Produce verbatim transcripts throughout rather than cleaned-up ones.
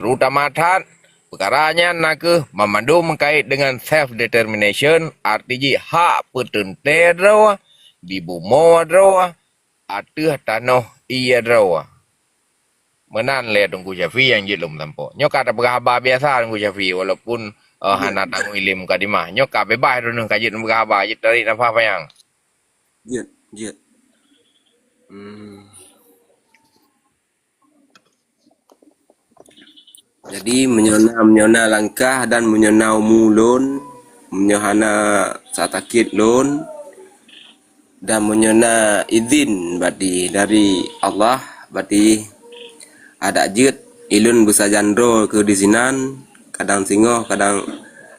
Terutama that, peukara nyan na kheueh banmandum meukaét deungon self determination, arti jih hak peuteuntée droe di bumoe droe ateueh tanoh ié droe. Meunan lé Teungku Syafi nyang jeuet lôn peusampoe. Nyoe ka tapeugah haba biasa Teungku Syafi, walaupun, eh, hana tanggui lé mukadimah. Nyoe ka beubaih droeneuh ka jeuet neupeugah haba, jeuet tarék nafah panyang. Jeuet, jeuet. Hmm. Jadi, meunyoe na, meunyoe na langkah dan meunyoe na umu lôn, meunyoe hana sakét lôn, dan meunyoe na idhin bati dari Allah, bati adak jeuet ilôn beusajan droe keu disinan, kadang singoh, kadang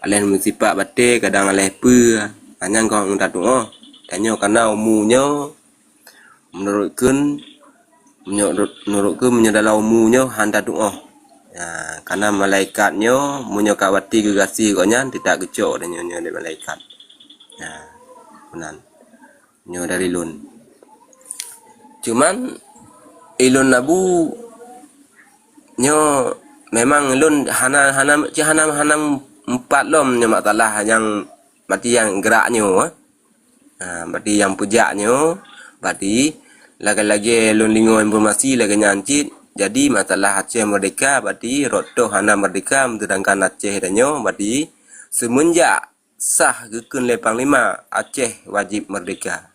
aléh meusipak batée, kadang aléh peue, hanyang kong meuta tuoh. Tanyoe kana umu nyoe, meunurot kheun, meunurot, meunurot kheun meunyoe dalam umu nyoe han tatuoh. Ya, kana malaikat nyoe, meunyoe ka bati geugaséh gobnyan, teutab geucok tanyoe nyoe lé malaikat. Ya, meunan. Nyoe dari lôn. Cuman, ilôn Abu nyoe memang lôn hana, hana, ci hana, hana meupat lom nyoe masalah nyang bati nyang geurak nyoe, eh. Ha, bati nyang peujak nyoe, bati lagée-lagée lôn deungoe informasi lagée nyan cit. Jadi, masalah Aceh Merdeka, bati rot toh hana merdeka, seudangkan Aceh tanyoe, bati seumeunjak sah geukheun lé Panglima, Aceh wajéb merdeka.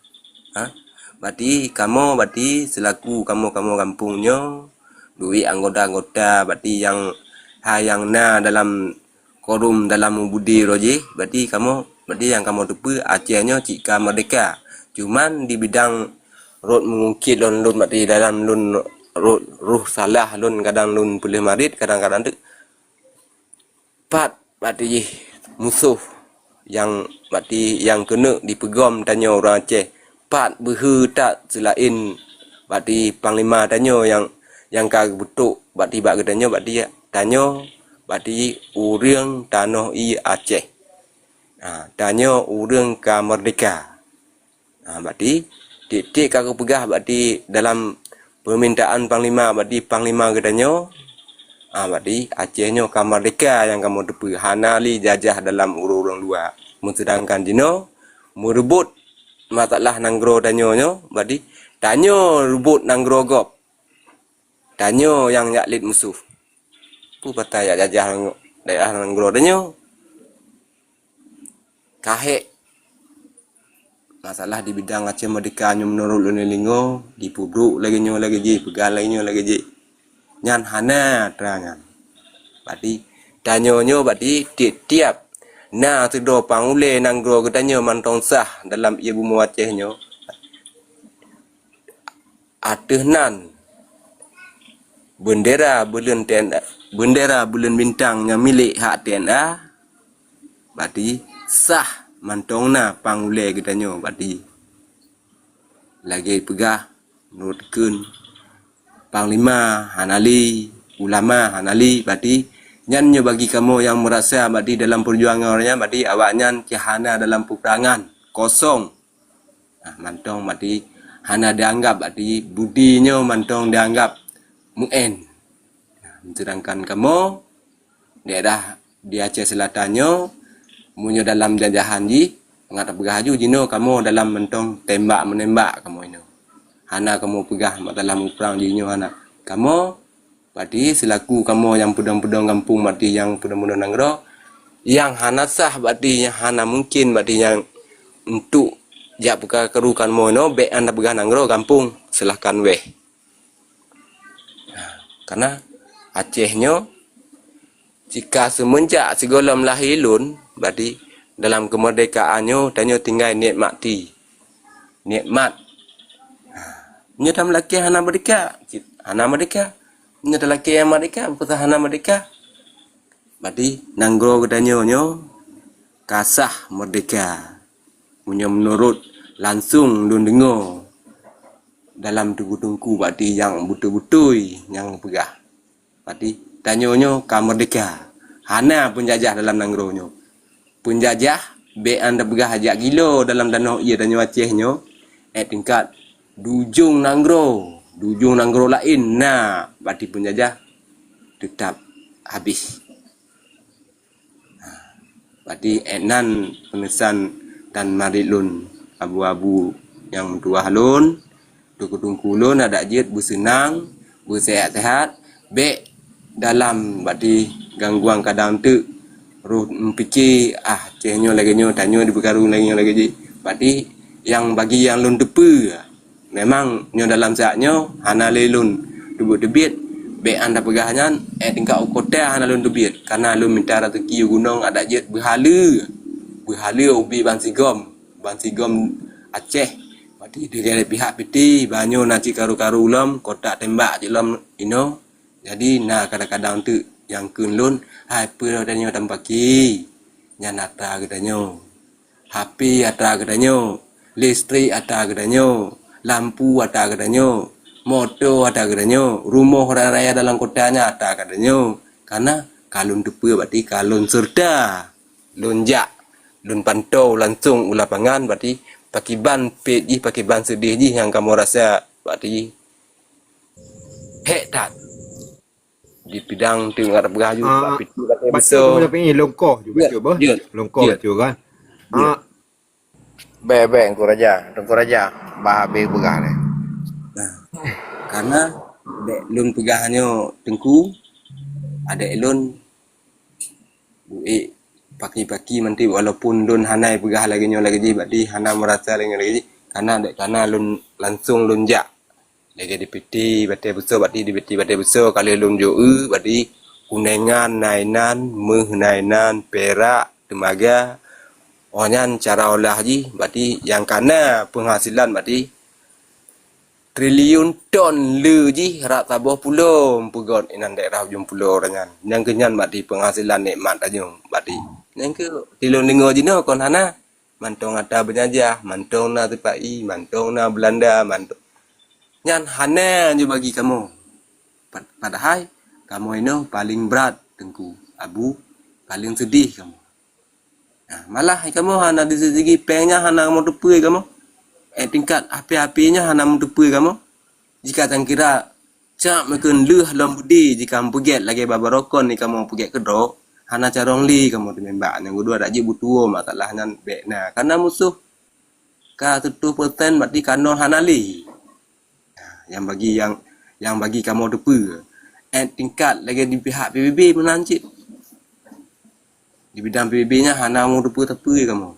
Ha? Bati kamoe, bati seulaku kamoe-kamoe gampông nyoe, duek anggota-anggota, bati nyang, ha, nyang na dalam korum dalam ubudi roh jih, bati kamoe, bati nyang kamoe teupeue, Aceh nyoe cit ka merdeka. Cuman di bidang rot meungungkit lôn, lôn bati dalam lôn rot, roh salah lôn, kadang lôn peuleueh marit, kadang-kadang teuk pat bati jih musoh nyang bati nyang keuneuk dipeugom tanyoe ureuëng Aceh. Pat beuhe that seulaén bati panglima tanyoe nyang, nyang ka geupeutrok bati bak geutanyoe, bati tanyoe bati ureuëng tanoh ié Aceh. Ha, tanyoe ureuëng ka merdeka. Ha, bati tieb-tieb ka geupeugah bati dalam peumintaan panglima, bati panglima geutanyoe, ha, bati Aceh nyoe ka merdeka nyang kamoe teupeue, hana lé jajah dalam ureuëng-ureuëng luwa. Meuseudangkan jinoe meureubot masalah nanggroe tanyoe nyoe, bati tanyoe reubot nanggroe gob. Tanyoe nyang jak lét musoh. Peue patai jak jajah daerah nanggroe tanyoe? Ka hék masalah di bidang Aceh Merdeka nyoe meunurot lôn lingo, dipeubrok lagée nyoe lagée jih, peugah lagée nyoe lagée jih. Nyan hana atra nyan. Bati tanyoe nyoe bati tieb-tieb na sidroe pang ulée nanggroe geutanyoe mantong sah dalam ié bumoe Aceh nyoe. Ateueh nan beundera buleuen T N A, beundera buleuen bintang nyang milék hak T N A, bati sah mantong na pang ulée geutanyoe, bati lagée peugah meunurot kheun panglima hana lé, ulama hana lé, bati nyan nyoe bagi kamoe nyang meurasa bati dalam peujuangan nyan, bati awaknyan cit hana dalam peupeurangan, kosong. Nah, mantong bati hana dianggap bati budi nyoe mantong dianggap meu'en. Nah, seudangkan kamoe daerah di Aceh Selatan nyoe, meunyoe dalam jajahan jih, mangat tapeugah aju jinoe kamoe dalam mantong tembak-meunembak kamoe inoe. Hana kamoe peugah mak dalam uprang jih nyoe hana. Kamoe bati seulaku kamoe nyang peudong-peudong gampông, bati nyang peudong-peudong nanggroe, nyang hana sah, bati nyang hana mungken, bati nyang untuk jak peukaru kamoe inoe, bék hana peugah nanggroe, gampông, silahkan wéh. Karena Aceh nyoe cit ka seumeunjak sigohlom lahé lôn, bati dalam keumeurdekaan nyoe tanyoe tinggai nikmati. Nikmat. Nyoe tameulakée hana merdeka, cit hana merdeka. Nyoe talakée nyang merdeka, peue hana merdeka. Bati nanggroe geutanyoe nyoe ka sah merdeka. Meunyoe meunurot langsong lôn deungoe dalam teungku-teungku bati nyang beutôi-beutôi nyang peugah. Bati tanyoe nyoe ka merdeka. Hana peunjajah dalam nanggroe nyoe. Peunjajah bék hana peugah jak gilo dalam tanoh ié tanyoe Aceh nyoe, eh, tingkat di ujong nanggroe, di ujong nanggroe laén na bati peunjajah teutap habéh. Berarti, eh, nan peuneusan dan marit lôn, abu-abu nyang meutuwah lôn, teungku-teungku lôn, adak jeuet beuseunang, beuseuhat-seuhat, bék dalam, berarti, gangguan kadang teuk, roh meupiké, "Ah, ceh nyoe lagée nyoe, tanyoe dibeukaru lagée nyoe lagée jih." Berarti, nyang bagi nyang lôn teupeue. Memang nyoe dalam saát nyoe hana lé lôn teubiet-teubiet, bék han tapeugah nyan, eh, tingkat u kota hana lôn teubiet, kareuna lôn mita raseuki u gunong adak jeuet beuhaleue, beuhaleue ubé bansigom, bansigom Aceh. Berarti dari pihak piti, banyoe na cit karu-karu lom, kotak tembak cit lom inoe. Jadi na kadang-kadang teuk nyang kheun lôn, "Hai, peue tanyoe tameupaki? Nyan atra geutanyoe." H P atra geutanyoe, listrik atra geutanyoe, lampu atra geutanyoe, moto atra geutanyoe, rumoh raya-raya dalam kota nyan atra geutanyoe. Kareuna ka lôn teupeue, berarti ka lôn seureuta. Lôn jak, lôn pantau langsong u lapangan, berarti pakiban pét jih, pakiban seudeh jih nyang kamoe rasa, berarti hék that. Di pidang tu ngat peugah ju, ah, bak piti batée bacut beutôi. Longkoh ju, jeuet, bacut, bah. Jeuet. Longkoh jeuet. Bacut kan. Jeuet. Ah. Bék, bék, Teungku Raja. Teungku Raja, bah habéh peugah deh. Nah, karena bék lôn peugah nyoe Teungku, adék lôn buet paki-paki manti, walaupun lôn hana peugah lagée nyoe lagée jih, berarti hana meurasa lagée nyoe lagée jih, karena adék, karena lôn langsong lôn jak. Lagée di piti batée beutôi, berarti di piti batée beutôi, ka lheueh lôn jok eu, berarti kunengan na inan, méuh na inan, pirak, teumaga. Oh nyan cara olah jih, berarti nyang kana penghasilan, berarti triliun ton le jih rab saboh pulo peugöt inan daerah ujong pulo uroe nyan. Nyang keu nyan berarti penghasilan nikmat tanyoe, berarti. Nyang keu tilôn deungoe jinoe kon hana. Mantong atra beujajah, mantong na sipa-i, mantong na Beulanda, mantong. Nyan hana jibagi kamoe. Pad-, padahai kamoe inoe paleng brat, Teungku, Abu, paleng seudeh kamoe. Nah, malah kamoe hana di sigi péng nyan hana kamoe teupeue kamoe. Eh, tingkat H P-H P nyan hana kamoe teupeue kamoe. Jika tangkira, cak meukeun lheueh lom beudé jika meupeugét lagée babarokon ni kamoe peugét keudroe, hana carông lé kamoe teumembak nyang keudua dak jeuet beutuwo masalah nyan bék na. Karena musoh ka seutoh persen berarti ka nol hana lé. Nyang bagi nyang, nyang bagi kamoe teupeue. Eh, tingkat lagée di pihak P B B meunan cit. Di bidang P B B nyan hana meuteupeu-teupeu kamoe.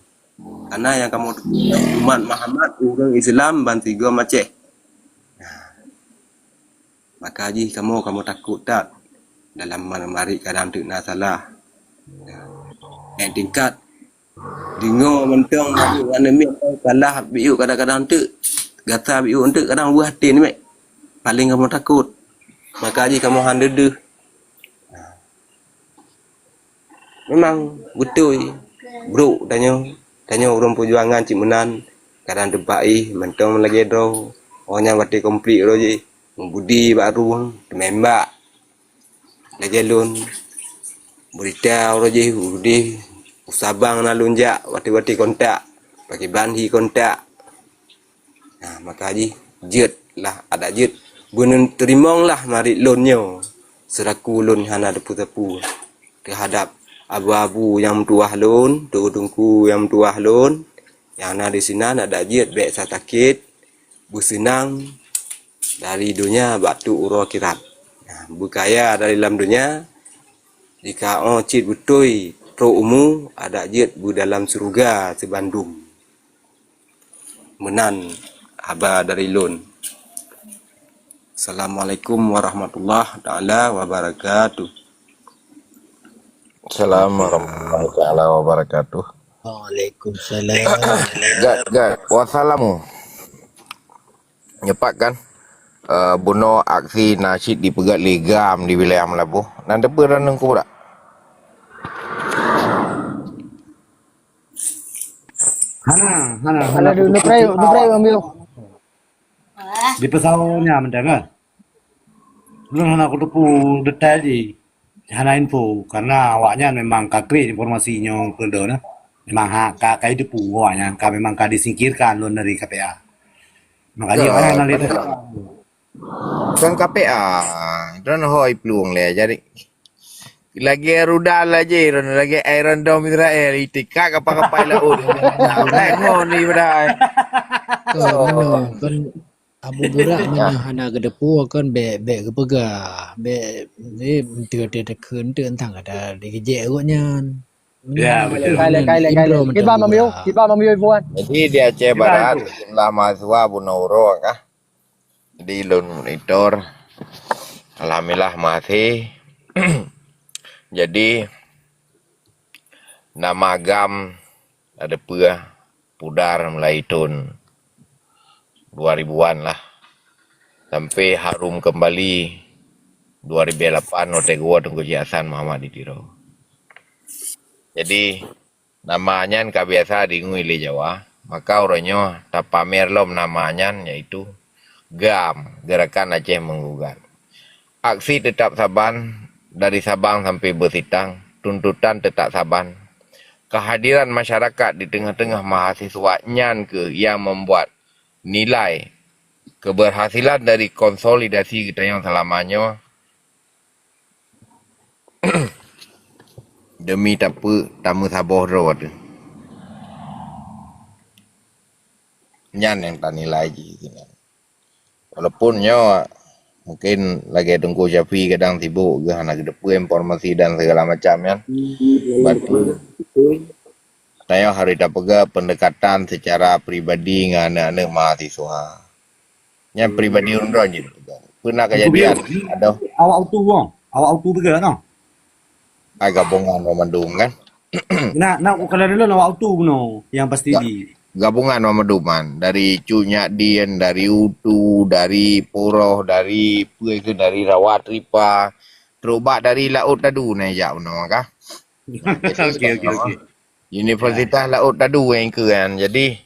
Karena nyang kamoe teupeu umat Muhammad, ureuëng Islam bansigom Aceh. Nah, maka jih kamoe, kamoe takot that dalam mar-, marit kadang teuk na salah. Nah, nyang tingkat deungoe mantong marit aneuk miet salah biuk kadang-kadang teuk, gata biuk teuk kadang weueh até nibak. Paléng kamoe takot. Maka jih kamoe han deuh-deuh. Memang beutôi brok tanyoe, tanyoe ureuëng peujuangan cit meunan, kadang teumpat éh mantong lagée droe, oh nyang watée konflik roh jih, meubudi bak rueng, teumembak. Lagée lôn, beurita roh jih udeh, u Sabang na lôn jak, watée-watée kontak, pakiban hi kontak. Nah, maka jih jeuet lah adak jeuet. Beuneuterimong lah marit lôn nyoe, seuraku lôn hana teupeu-teupeu teuhadab abu-abu nyang meutuwah lôn, teungku-teungku nyang meutuwah lôn, nyang na disinan adak jeuet bék sa sakét, beuseunang dari donya bak tu uroe akhirat. Nah, beukaya dari lam donya, jika oh cit beutôi trok umu, adak jeuet beudalam syeuruga sibandum. Meunan haba dari lôn. Assalamualaikum warahmatullahi taala wabarakatuh. Assalamualaikum warahmatullahi taala wabarakatuh. Waalaikumsalam. Gak, gak. Wassalamu. Nyepat kan? Eh, bunoe aksi nasyid dipeugét lé GAM di wilayah Meulaboh. Nan teupeu dan nungku dak? Hana, hana, hana. Hana, hana, hana, hana. Di pesawatnya mantong kan? Ulôn hana kuteupeue detail jih. Hana info, karena awaknyan memang ka klik informasi nyoe keu lôn, eh. Memang ha, ka, ka jiteupeue awaknyan, ka memang ka disingkirkan lôn dari K P A. Makajih awaknyan hana lé teuka. Kon K P A, droeneuh hôi plueng lé. Jadi, Lagèe rudal aja, lagèe Iron Dome Israel, itikat kapal-kapal laôt. Nah, ngon ni padahai. Kon, kon Abu Burak meunyoe hana geuteupeue kon bèk, bèk geupeugah, bèk, eh, enteuk teukeun enteuk entang ada digejek awaknyan. Ya, betul. Kai lé, kai lé, kai lé. Kiban Mam Yue, kiban Mam Yue Ibuan. Jadi di Aceh Barat, jumlah mahasiswa bunoe uroe kah? Jadi lôn monitor. Alhamdulillah masih. Jadi nama GAM ada peue pudar mulai thôn dua ribuan lah. Sampai harum kembali dua ribu lapan watèe geuwoe Teungku Cik Hasan Muhammad di Tiro. Jadi nama nyan ka biasa deungoe lé Jawa, maka uroe nyoe tapamer lom nama nyan yaitu GAM, Gerakan Aceh Menggugat. Aksi tetap saban dari Sabang sampai Beusitang, tuntutan tetap saban. Kehadiran masyarakat di tengah-tengah mahasiswa nyan keuh yang membuat nilai keberhasilan dari konsolidasi geutanyoe selama nyoe demi tapeue tameusaboh droe teuh. Nyan nyang tanilai jih keunan. Walaupun nyoe mungkin lagèe Teungku Syafi kadang sibuk geuh hana geuteupeue informasi dan segala macam nyan. Batu tanyoe harus tapeugah pendekatan secara pribadi ngon aneuk-aneuk mahasiswa. Nyan pribadi ulôn droe jih. Peue na kejadian, adoh. Awak utu wong, awak utu beugah noh. Ai gabungan banmandum kan. Nah, nah, kalau dulu awak utu bunoe yang pasti di gabungan banmandum kan. Dari Cut Nyak Dien, dari utu, dari puroh, dari peue itu, dari Rawa Tripa, trok bak dari Laôt Tadu na jak bunoe kah. Oke, oke, oke. Universitas Laôt Tadu nyang keu kan. Jadi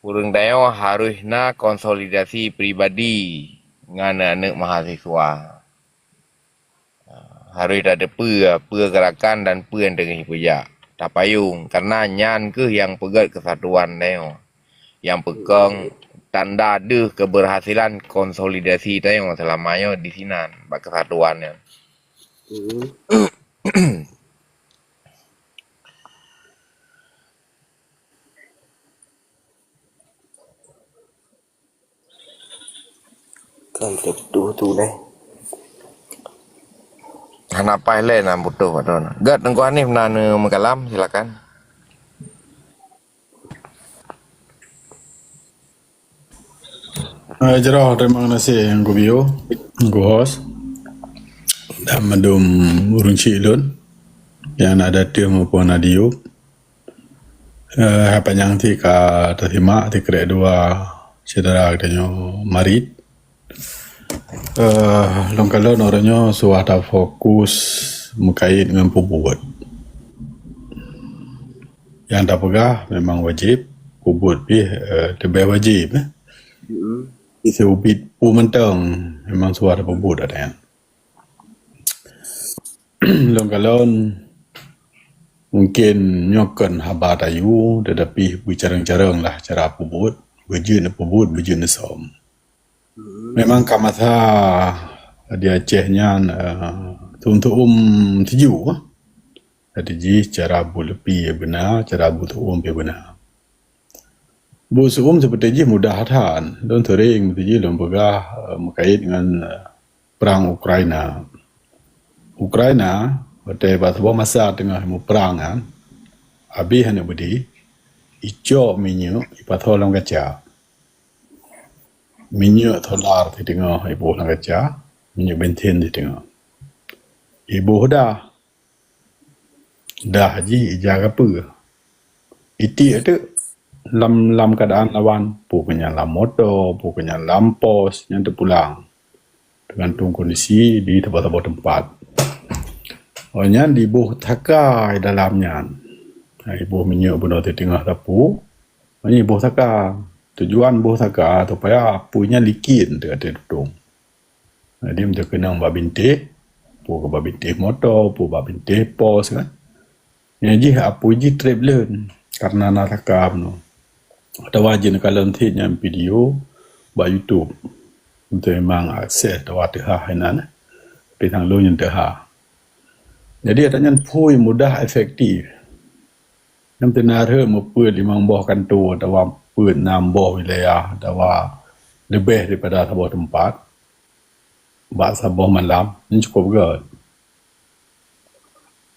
ureueng tanyoe harus na konsolidasi pribadi ngon aneuk mahasiswa. Harus tateupeue peue gerakan dan peue nyang teungoh jipeujak. Tapayong, karena nyan keuh nyang peugöt keusatuan tanyoe. Nyang peukong tanda deuh keberhasilan konsolidasi tanyoe seulama nyoe di sinan bak keusatuan nyan. Kan teutuh tu deh. Hana paih lé na butoh padon. Gét Teungku Hanif na neumeukalam, silakan. Eh, jroh, terima kasih Teungku Bio, Teungku Host, dan mandum ureueng chik lôn nyang na di ateueh maupun na di yup. Eh, hai panyang cit ka tasimak sikrek dua syedara geutanyoe marit. Eh, lôn kalon uroe nyoe suah tafokus meukait ngon peubuet. Nyang tapeugah memang wajéb, peubuet pih, eh, leubeh wajéb, eh. Seubiet peue mantong memang suah tapeubuet ada nyan. Lôn kalon mungkin nyoe kon haba tayue, tetapi beucarông-carông lah cara peubuet, beujeuet neupeubuet, beujeuet neusöm. Memang ka masa di Aceh nyan, eh, tuem-tuem tiju, eh. Jadi jih cara buleupie beuna, cara butuem pih beuna. Busuem seperti jih mudah that. Lôn sering seperti jih lôn peugah, eh, meukait ngon, eh, perang Ukraina. Ukraina, watèe bak saboh masa teungoh muprang nyan, abéh aneuk beudé, icok minyeuk ipasoe lam kaca. Minyeuk solar siteungoh iboh lam kaca, minyeuk bensin siteungoh. Iboh dah. Dah jih ija kapeue. Itiek teuk lam, lam keuadaan lawan, peue keu nyan lam moto, peue keu nyan lam pos, nyan teupulang. Teugantung kondisi di saboh-saboh teumpat. Oh nyan diboh saka dalam nyan. Ha, iboh minyeuk bunoe teungoh sapu. Oh nyan iboh saka. Tujuan boh saka supaya apui nyan likin teuka tutong. Jadi meunyoe keunong bak bintéh, peue keu bak bintéh moto, peue bak bintéh pos kan. Nyan jih apui jih trép leuen karena na saka bunoe. Atawa jih neukalon cit nyan video bak YouTube. Untuk memang akses atawa teuhah inan, tapi sang lôn nyan teuhah. Jadi, ata nyan phui mudah efektif. Nyang teunareuk meupeuet limong boh kantô atawa peuet nam boh wilayah atawa leubeh daripada saboh teumpat bak saboh malam, nyan cukôp göt.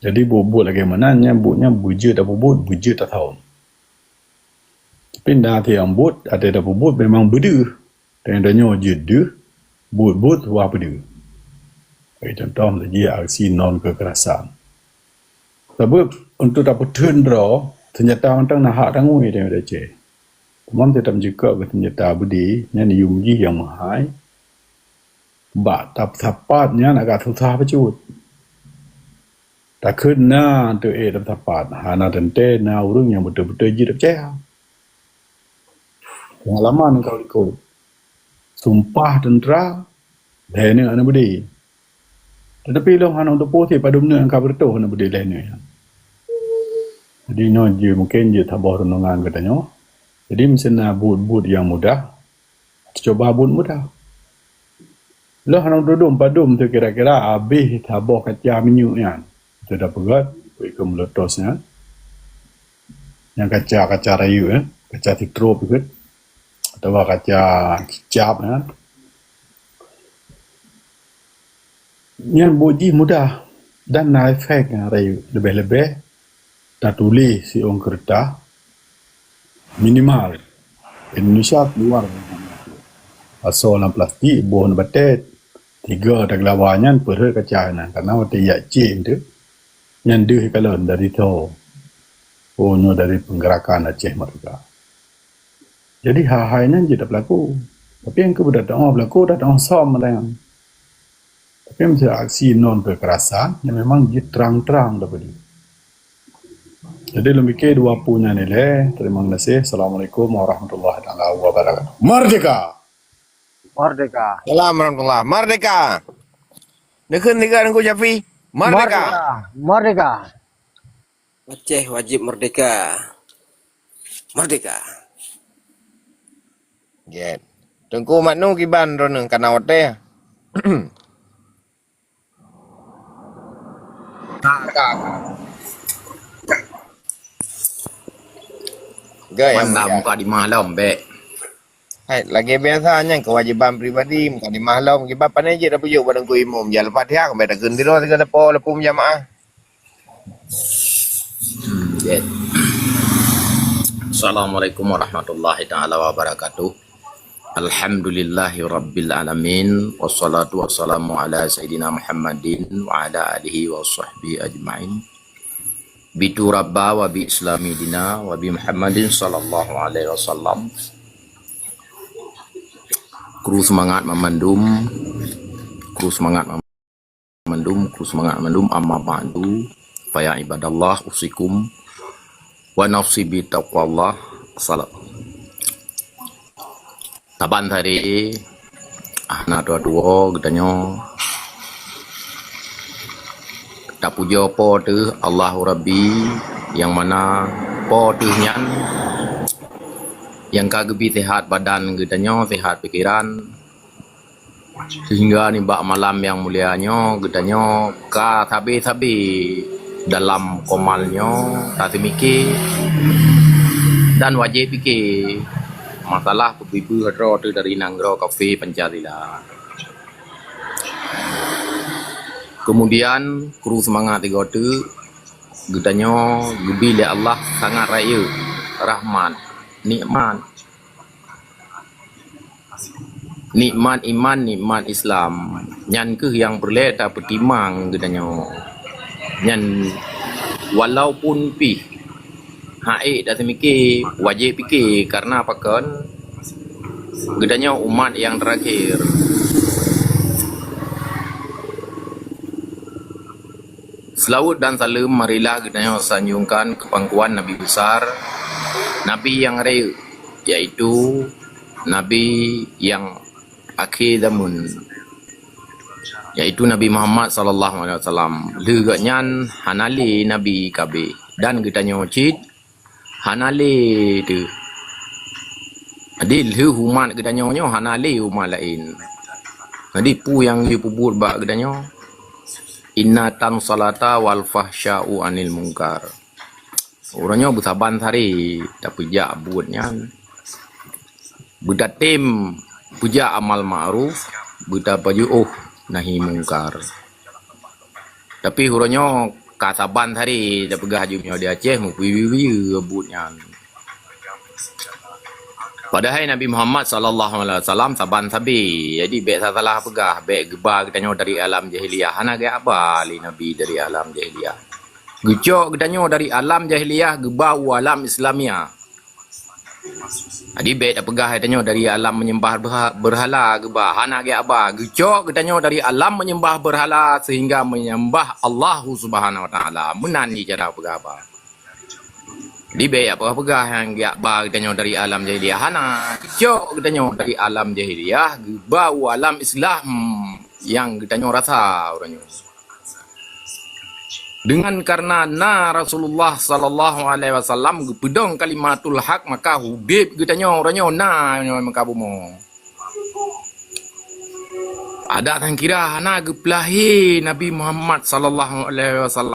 Jadi, buet-buet lagèe meunan nyan, buet nyan beujeuet tapeubuet, beujeuet tathôn. Tapi na nyang buet, até tapeubuet memang beudeuh. Dan tanyoe jeuet deuh, buet-buet wah peudeuh. Bagi contoh, lagèe aksi non kekerasan. Sabab untuk tapeutheun droe, seunjata mantong na hak tangui di Aceh. Teuma teutab jikok keu seunjata beudé, nyan yum jih nyang meuhai. Bak tapeusapat nyan agak susah bacut. Takheun na teuh ék tapeusapat, hana teuntèe na ureueng nyang beutôi-beutôi jeuet tapeucaya. Peungalaman ka likot. Sumpah teuntra, lhèe neuk aneuk beudé. Teutapi lôn hana teupeue cit padum neuk nyang ka beureutoh aneuk beudé lhèe neuk nyan. Jadi nyoe jeuet mungken jeuet saboh reunongan geutanyoe. Jadi meuseu na buet-buet nyang mudah, teucuba buet mudah. Lôn hana teupeue padum teuh kira-kira habéh saboh kaca minyeuk nyan. Teuh tapeugöt, ikeu meuletos nyan. Nyang kaca-kaca rayeuk, eh, kaca sitrop ikeu, atawa kaca kicap, eh. Nyan buet jih mudah dan na efek nyang rayeuk, leubeh-leubeh tatuléh siôn keureutah minimal Indonesia keluar. Asoe lam plastik, boh lam batèe, tiga tageulawa nyan peurhot kaca nyan, karena watèe jak céng teuh, nyan deuh kalon dari tho. Oh, nyoe dari Pergerakan Aceh Merdeka. Jadi, hai-hai nyan jeuet tapeulaku. Tapi nyang keubeudôh teu'oh peulaku, teu'oh som mantong. Tapi meuseu aksi non kekerasan, nyan memang jeuet trang-trang tapeudeuh. Jadi, lôn piké dua peue nyan ilèe. Terima kasih. Assalamualaikum warahmatullahi taala wabarakatuh. Merdeka! Merdeka! Salam warahmatullah. Merdeka! Neukheun tiga Teungku Syafi. Merdeka! Merdeka! Merdeka! Aceh wajib merdeka. Merdeka. Jeuet. Teungku Mak Nu kiban droeneuh kana watèe. Ka, ka, ka. Gaya Mantap, mulia. Mukadimah lom, bèk. Hai, lagèe biasa nyan kewajiban pribadi, mukadimah lom, kiban pané jeuet tapeujok bak Teungku Imum. Jal Fatihah, bèk takheun tiroe sigoe teupeu lepum jamaah. Hmm, jeuet. Assalamualaikum warahmatullahi taala wabarakatuh. Alhamdulillahi rabbil alamin. Wassalatu wassalamu ala sayyidina Muhammadin wa ala alihi wa sahbihi ajmain. Bitu rabba wa bi islami dina wa bi Muhammadin sallallahu alaihi wasallam. Kru seumangat mamandum, kru seumangat mamandum, kru seumangat mamandum, amma ba'du, fa ya ibadallah, usikum wa nafsi bi taqwallah. Salam. Saban sehari, hana tuwoe-tuwoe geutanyoe tapujoe Po teuh, Allahu Rabbi, nyang mana Po teuh nyan nyang ka geubri sihat badan geutanyoe, sihat pikeran, sehingga nibak malam nyang mulia nyoe geutanyoe ka sabe-sabe dalam komal nyoe taseumike dan wajéb pike masalah peubeubaih droe teuh dari nanggroe kafé Pancasila. Kemudian, kru seumangat sigoe teuk, geutanyoe geubri lé Allah sangat rayeuk rahmat, nikmat. Nikmat iman, nikmat Islam, nyan kheueh nyang peureulée tapeutimang geutanyoe. Nyan walaupun pih hak ék taseumike, wajéb pike, kareuna pakon geutanyoe umat nyang teurakhé. Seulaweuet dan saleuem marilah geutanyoe sanjungkan keu pangkuan Nabi Besar, Nabi nyang rayeuk, yaitu Nabi nyang akhé zameun, yaitu Nabi Muhammad sallallahu alaihi wasallam. Lheueh geuhnyan hana lé nabi kabeh, dan geutanyoe cit hana lé teuh. Jadi, lheueh umat geutanyoe nyoe hana lé umat laén. Jadi, peue nyang geupeubuet bak geutanyoe? Inna tan salata wal fahsya'u anil mungkar. Uroe nyoe beusaban sari tapeujak buet nyan. Beutatem peujak amal ma'ruf, beutapajoh nahi mungkar. Tapi uroe nyoe ka saban sari tapeugah jih meunyoe di Aceh meupiwi-piwi buet nyan. Padahai Nabi Muhammad sallallahu alaihi wasallam saban sabe. Jadi bèk salah peugah, bèk geuba geutanyoe dari alam jahiliyah, hana geujak ba lé Nabi dari alam jahiliyah. Geucok geutanyoe dari alam jahiliyah geuba u alam Islamiah. Jadi bèk tapeugah geutanyoe dari alam menyembah berha-, berhala geuba, hana geujak ba. Geucok geutanyoe dari alam menyembah berhala sehingga menyembah Allahu Subhanahu wa Taala. Meunan jih cara peugah ba. Jadi bèk jak peugah-peugah nyang geujak ba geutanyoe dari alam jahiliyah. Hana, geucok geutanyoe dari alam jahiliyah geuba u alam Islam nyang geutanyoe rasa uroe nyoe. Dengan karena na Rasulullah sallallahu alaihi wasallam geupeudong kalimatul haq, maka udép geutanyoe uroe nyoe na nyoe meuka bumoe. Adak nyang kira hana geupeulahé Nabi Muhammad sallallahu alaihi wasallam.